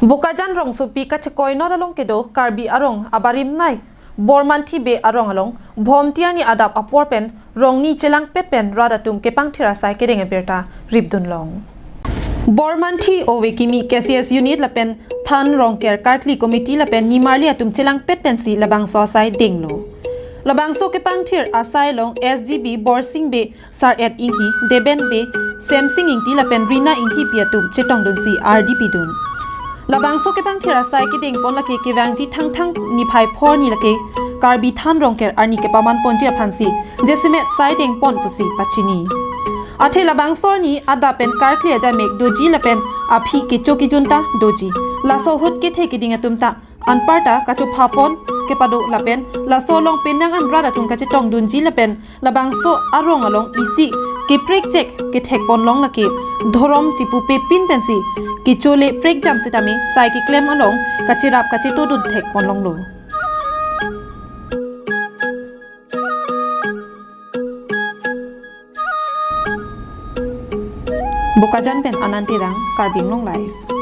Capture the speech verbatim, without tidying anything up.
Bokajan rongsopi kachekoi north along kedo Karbi arong abarim nei Bormanthi Bey arong along Bhomti arni adap apor pen rongni chelangpet pen rat atum kepangthir asai kedeng abirta ripdun long. Bormanthi ove kimi K C S unit lapen Than Rongker Karkli committee lapen nimarli atum chelangpet pensi labangso asai denglo. Labangso kepangthir asai along S G B Borsing Bey, Sar-et Inghi, Deben Bey, Semsing Ingti lapen Rina Inghipi atum chetongdunsi ardi pidun. Labangso kepangthir asai kedengpon lake kevangji Thangthang niphai pho arni lake Karbi Than Rongker arni kepamanponji aphansi jasemet sai dengpon pusi pachini. Athe labangso arni adap pen karkli ajamek doji lapen aphi kecho kejun ta doji. Laso ahut kethe keding atum ta anparta kachophapon kepado lapen laso along penang an rat atum kachetongdunji lapen labangso arong along isi keprekjek kethekpon long lake dhorom chipupepin pensi kecho le prekjam sitame sai keklem along kacherap kachetodun thekpon longlo. Bokajan pen Anand Terang, Karbi Anglong Live.